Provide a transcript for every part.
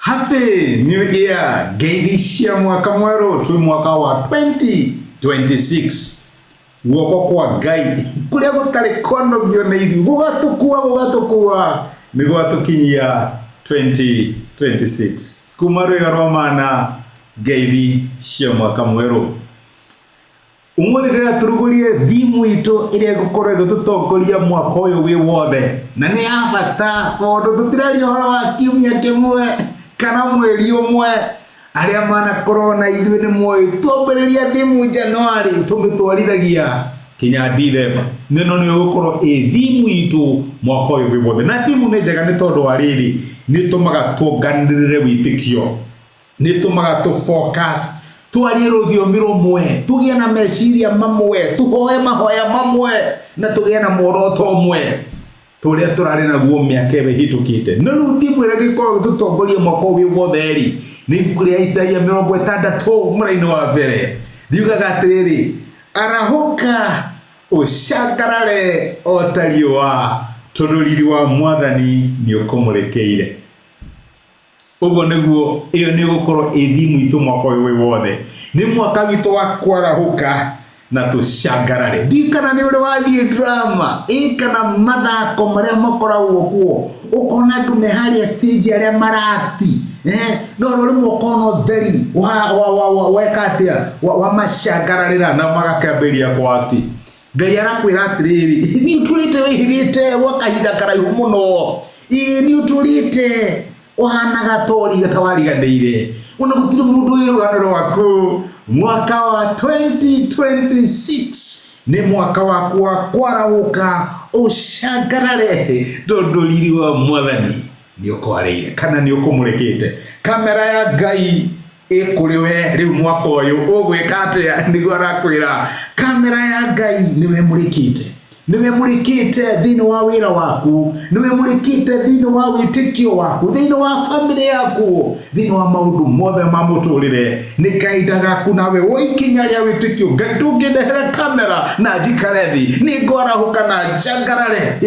Happy New Year! Ngeithi cia mwaka mwerũ twĩ mwaka wa 2026. Guoko kwa Ngai kũrĩa gũtarĩ kwanogio nĩ ithuĩ gũgatũkua gũgatũkua nĩ gwatũkinyia 2026. Kuma rwĩga rwa mana ngeithi cia mwaka mwerũ. Ũmũthĩ ndĩrenda tũrugũrie thimu itũ ĩrĩa ĩgũkorwo ĩgĩtũtongoria mwaka ũyũ wĩ wothe, na nĩ ya bata tondũ tũtiraria ũhoro wa kiumia kĩmwe kana mweri ũmwe. Arĩa manakorwo na ithuĩ nĩ moĩ twambĩrĩria thimu January tũmĩtwarithagia kinya Ndithemba. Na ĩno nĩyo ĩgũkorwo ĩ thimu itũ mwaka ũyũ wĩ wothe. Na thimu nĩ njega nĩ tondũ wa rĩrĩ, nĩ ĩtũmaga tuonganĩrĩre wĩtĩkio. Nĩ ĩtũmaga tũ focus, twarie rũthiomi rũmwe, tũgĩe na meciria mamwe, tũhoe mahoya mamwe, na tũgĩe na muoroto ũmwe ta ũrĩa tũrarĩ naguo mĩaka ĩyo ĩhĩtũkĩte. No rĩu thimu ĩrĩa ĩgĩkoragwo ĩgĩtũtongoria mwaka ũyũ wothe rĩ, nĩ ibuku rĩa Isaia 60 mũraini wa mbere. Riugaga atĩrĩrĩ, arahũka ũcangarare o ta riũa, tondũ riri wa Mwathani nĩ ũkũmũrĩkĩire. Ũguo nĩguo ĩyo nĩ ĩgũkorwo ĩ thimu itũ mwaka ũyũ wĩ wothe. Nĩ mwaka witũ wa kwarahũka na tũcangarare. Ndiũĩ kana nĩ ũrĩ wathiĩ drama, ĩ kana mathako marĩa makoragwo kuo, ũkona andũ me harĩa stage arĩa mara act, eh, no rĩmwe ũkona ũtheri weka atĩa, wamacangararĩra na magakĩambĩrĩria kũ act. Ngai arakwĩra atĩrĩrĩ, nĩ ũtũrĩte wĩhithĩte gwa kahinda karaihu mũno, ĩĩ nĩ ũtũrĩte ũhanaga ta ũriga ta wariganĩire, ona gũtirĩ mũndũ wĩ rũgano rwaku. Mwaka wa 2026 nĩ mwaka waku wa kwarahũka ũcangarare, tondũ riri wa Mwathani nĩ ũkwarĩire kana nĩ ũkũmũrĩkĩte. Kamera ya Ngai ĩ kũrĩ we rĩu mwaka ũyũ ũgwĩka atĩa? Nĩguo arakwĩra kamera ya Ngai nĩwe mũrĩkĩte, nĩwe mũrĩkĩte thĩinĩ wa wĩra waku, nĩwe mũrĩkĩte thĩinĩ wa wĩtĩkio waku, thĩinĩ wa bamĩrĩ yaku, thĩinĩ wa maũndũ mothe ma mũtũrĩre. Nĩ kahinda gaku nawe woe ikinya rĩa wĩtĩkio. Ngai ndũngĩndehere kamera na njikare thĩ, nĩ ngwarahũka na njangarare,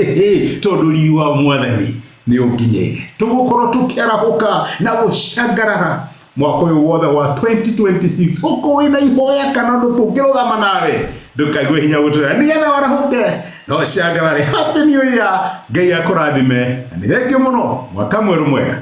tondũ riri wa Mwathani nĩ ũnginyĩire. Tũgũkorwo tũkĩarahũka na gũcangarara mwaka ũyũ wothe wa 2026. Ũkorwo wĩna ihoya kana ũndũ tũngĩrũgama nawe, ndũkaigue hinya gũtwĩra nĩgetha warahũke na ũcangarare. Happy New Year! Ngai akũrathime na nĩ thengiũ mũno. Mwaka mwerũ mwega.